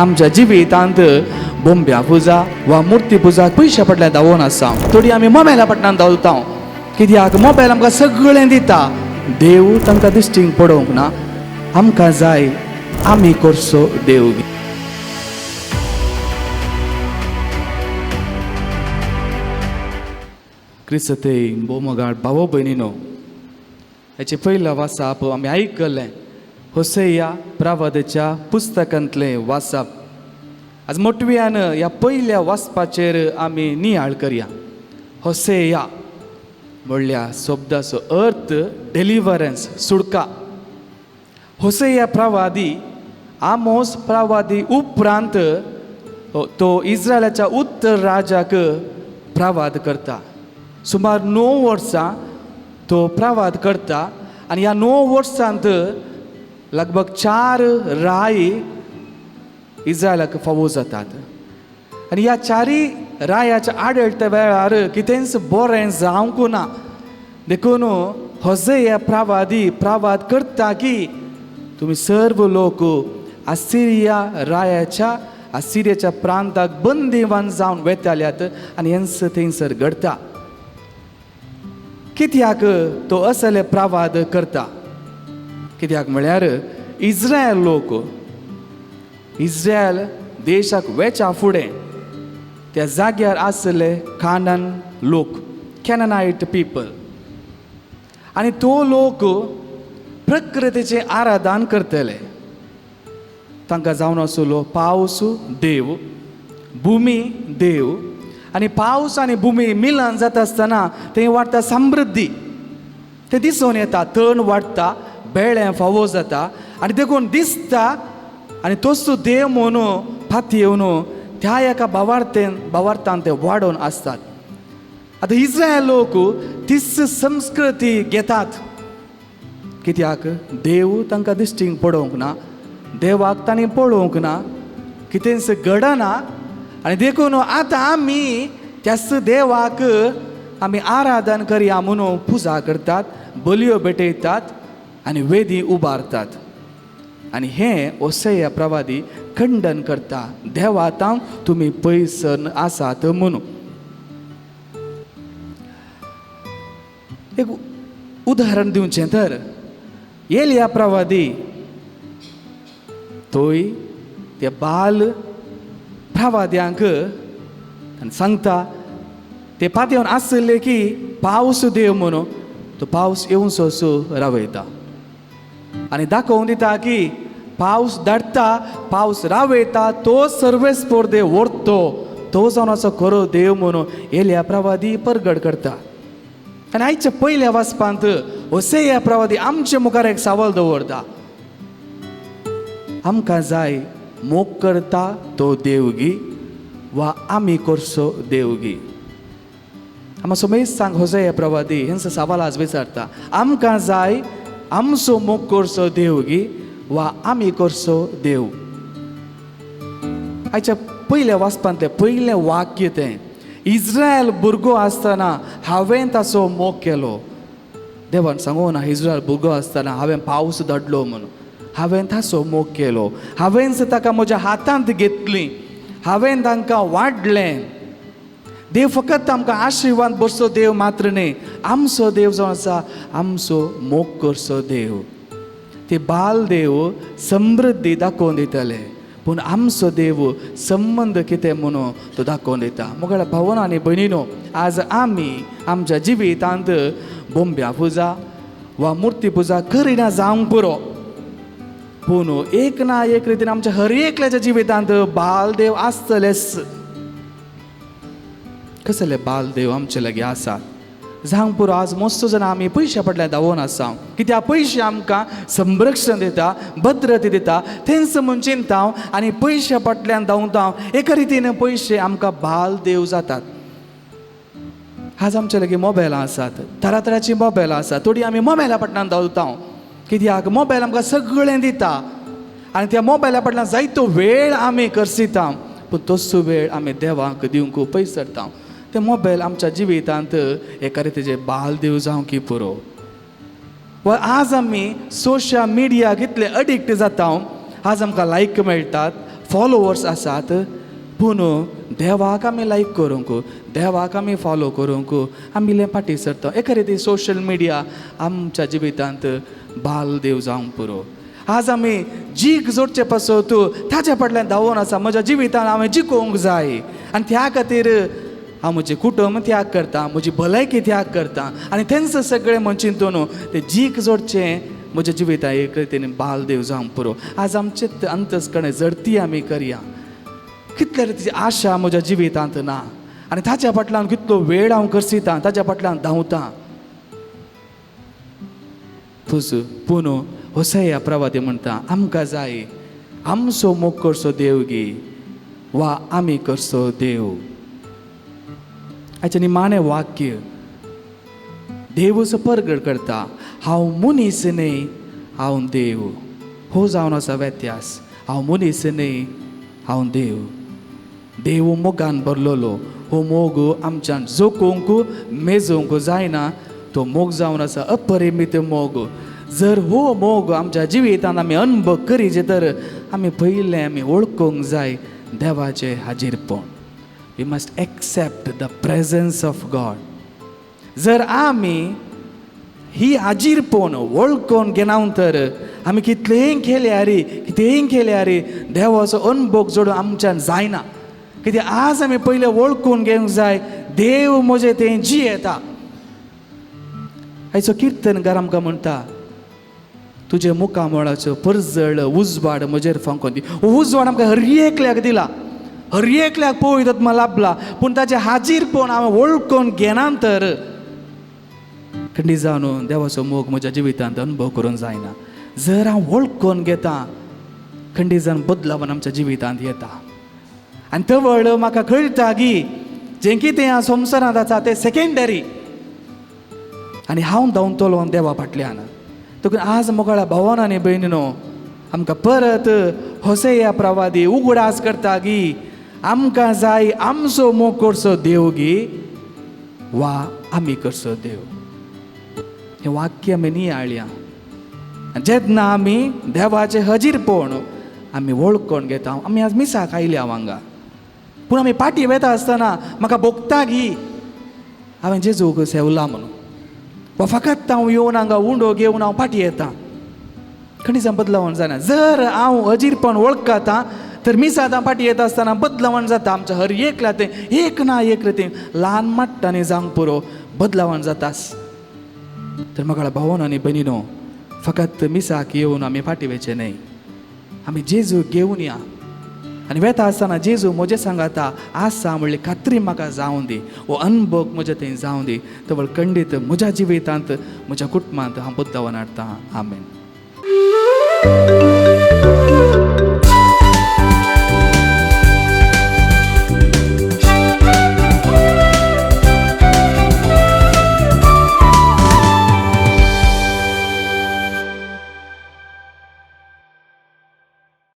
आमच्या जिवितांत बोंब्या पुजा वा मुर्ती पुजा पयशा फाटल्यान धांवोन आसा. थोडी आमी मोबायला फाटल्यान धांवता, कित्याक मोबायल आमकां सगळें दिता. देव तांकां दिश्टीक पडोवंक ना. आमकां जाय आमी करचो देव. क्रिस्ते बोमगाळ भावो भयणीनो, हेचे पयलें वासाप आमी आयकलें होसेया प्रवादाच्या पुस्तकांतलें वासाप. आज मोटव्यान ह्या पयल्या वाचपाचेर आमी नियाळ करया. होसेया म्हणल्या शब्दाचो अर्थ डिलिवरन्स, सुडका. होसेया प्रवादी आमोस प्रवादी उपरांत तो इस्रायलाच्या उत्तर राजाक प्रवाद करता. सुमार 9 वर्सां तो प्रवाद करता आनी ह्या 9 वर्सांत लगभग 4 राय इस्रायलाक फावो जातात. आनी ह्या 4 रायाच्या आडळत्या वेळार कितेंच बरें जावंक ना. देखून होसेया प्रवादी प्रवाद करता की तुमी सर्व लोक आसिरिया रायाच्या आसिरियाच्या प्रांताक बंदीवान जावन वेताल्यात आनी हेंच थंयसर घडटा. कित्याक तो असले प्रवाद करता? कित्याक म्हळ्यार इस्रायल लोक इस्रायल देशाक वेच्या फुडें त्या जाग्यार आसले कानन लोक, कॅननायट पिपल, आनी तो लोक प्रकृतीचें आराधन करतले. तांकां जावन आसलो पावस देव, भुमी देव, आनी पावस आनी भुमी मिलन जाता आसतना थंय वाडटा समृद्धी, तें दिसून येता. तण वाडटा, बेळें फावो जाता आनी देखून दिसता. आनी तोच देव म्हणून फाती येवन त्या एका भावार्थेन भावार्थान ते वाडोवन आसतात. आतां इस्रायल लोक तीच संस्कृती घेतात, कित्याक देव तांकां दिश्टीक पडोवंक ना, देवाक तांणी पळोवंक ना, कितेंच घडना. आनी देखून आतां आमी त्याच देवाक आमी आराधन करया म्हणून पुजा करतात, बलयो भेटयतात आनी वेदी उबारतात. आनी हें होसेया प्रवादी खंडन करता, देवा आतां तुमी पयसन आसात म्हणून. एक उदाहरण दिवचें तर एलिया प्रवादी तोय त्या बाल प्रवाद्यांक सांगता, ते पातयेवन आसले की पावस देव म्हणून तो पावस येवचो असो रावयता आनी दाखोवन दिता की पावस धाडटा, पावस रावयता, तो सर्वेस्पोर देव व्हरतो, तो जावन असो खरो देव म्हणून एलिया प्रवादी परगट करता. आनी आयच्या पयल्या वाचपांत होसेया प्रवादी आमचे मुखार एक सवाल दवरता, आमकां जाय मोग करता तो देवगी वा आमी करचो देवगी? आमकां समेज सांग होसेया प्रवादी हेंच सवाल आज विचारता, आमकां जाय आमचो मोग करचो देवगी वा आमी करचो देव? आयच्या पयल्या वाचपांतलें पयलें वाक्य तें, इस्रायल भुरगो आसतना हांवें ताचो मोग केलो. देवान सांगू ना इस्रायल भुरगो आसतना हांवें पावस धाडलो म्हणून, हांवें ताचो मोग केलो, हांवेंच ताका म्हज्या हातांत घेतली, हांवें तांकां वाडलें. देव फकत आमकां आशिर्वाद बसचो देव मात्र न्ही, आमचो देव जो आसा आमचो मोग करचो देव. ते बाल देव समृद्धी दाखोवन दितले, पूण आमचो देव संबंद कितें म्हणून तो दाखोवन दिता. मुगेल्या भावना आनी भयणीनो, आज आमी आमच्या जिवितांत बोंब्या पुजा वा मुर्ती पुजा करिना जावंक पुरो, पूण एक ना एक रितीन आमच्या हर एकल्याच्या जिवितांत बालदेव आसतलेच. कसले बालदेव आमचे लागीं आसात जावंक पुरो. आज मस्त जाणां आमी पयशा फाटल्यान धांवोन आसा, कित्याक पयशे आमकां संरक्षण दिता, भद्रता दिता, तेंच म्हूण चिंता आनी पयशा फाटल्यान धांवता. एका रितीन पयशे आमकां बालदेव जातात. आज आमचे लागीं मोबायलां आसात, तरातराचीं मोबायलां आसात. थोडीं आमी मोबायला फाटल्यान धांवता, कित्याक मोबायल आमकां सगळें दिता आनी त्या मोबायला फाटल्यान जायतो वेळ आमी करसिता, पूण तसो वेळ आमी देवाक दिवंक पयसरता. ते मोबायल आमच्या जिवितांत एका रितीचे बालदेव जावं की पुरो. वा आज आमी सोशल मिडियाक इतले अडिक्ट जाता, आज आमकां लायक मेळटात, फॉलोवर्स आसात, पूण देवाक आमी लायक करूंक, देवाक आमी फॉलो करूंक आमी इल्लें फाटीं सरता. एका रिती सोशल मिडिया आमच्या जिवितांत बाल देव जावंक पुरो. आज आमी जीक जोडचे पासत ताच्या फाटल्यान धांवोन आसा. म्हज्या जिवितान हांवें जिखोवंक जाय आनी त्या खातीर हांव म्हजें कुटुंब त्याग करता, म्हजी भलायकी त्याग करता आनी तेंच सगळें म्हण चिंतून ते जीक जोडचें म्हज्या जिवितान एक रितीन बाल देव जावंक पुरो. आज आमचे अंतस्करण जडती आमी करया. कितले रितीची आशा म्हज्या जिवितांत ना आनी ताच्या फाटल्यान कितलो वेळ हांव खर्चितां, ताच्या फाटल्यान धांवतां. पूण होसया प्रवादी म्हणटा आमकां जाय आमचो मोग करचो देव गी वा आमी करचो देव. हाचें निमाणें वाक्य देवूच परगट करता, हांव मनीस न्हय हांव देव. हो जावन आसा व्यत्यास. हांव मनीस न्हय हांव देव. देव मोगान भरलेलो. हो मोग आमच्यान जोखूंक मेजूंक जायना. तो मोग जावन आसा अपरिमीत मोग. जर हो मोग आमच्या जिवितान आमी अनुभव करीत तर आमी पयलें आमी वळखूंक जाय देवाचें हाजीरपण. We must accept the presence of God. जर आमी ही हाजीरपण वळखून घेना तर आमी कितलेंय केल्यार, कितेंय केल्यार देवाचो अनुभव जोडून आमच्यान जायना. कित्याक आज आमी पयलें वळखून घेवंक जाय देव म्हजें तें जियेता. आयचो किर्तनकार आमकां म्हणटा तुजे मुखामळाचो परजळ उजवाड म्हजेर फांकोन दी. हो उजवाड आमकां हर एकल्याक दिला, हर एकल्याक पवित्र आत्मा लाभला, पूण ताचें हाजीरपण हांवें वळखून घेना तर खंडीत जावन देवाचो मोग म्हज्या जिवितांत अनुभव करूंक जायना. जर हांव वळखून घेता खंडीत जावन बदलावन आमच्या जिवितांत येता आनी तवळ म्हाका कळटा की जें कितें ह्या संवसारांत आसा तें सेकेंडरी आनी हांव धांवतलो देवा फाटल्यान. देखून आज मोगाळ्या भावान आनी भयणीनो आमकां परत होसेया प्रवादी उगडास करता की आमकां जाय आमचो मोग करचो देव गी वा आमी करचो देव. हें वाक्य आमी नियाळया. जेन्ना आमी देवाचें हजीरपण आमी वळखून घेता, आमी आज मिसाक आयल्या हांगा, पूण आमी पाटी वेता आसतना म्हाका भोगता की हांवें जेजूक सेवला म्हणून, वा फकत हांव येवन हांगा उंडो घेवन हांव पाटी येता. खंडीत बदलावण जायना. जर हांव अजीरपण वळखता तर मिसादां पाटी येता आसतना बदलावण जाता. आमच्या हर एकल्या तें एक ना एक रितीन ल्हान माट्टांनी जावंक पुरो बदलावण जातास. तर म्हाका भावन आनी भयणीनो फकत मिसाक येवन आमी फाटी वयचें न्हय, आमी जेजू घेवन या आनी वेता आसतना जेजू म्हजें सांगाता आसा म्हणली खात्री म्हाका जावं दी, हो अनुभव म्हज्या थंय जावं दी. तवळ खंडीत म्हज्या जिवितांत म्हज्या कुटुंबांत हांव बदलावन हाडटा. आमेन.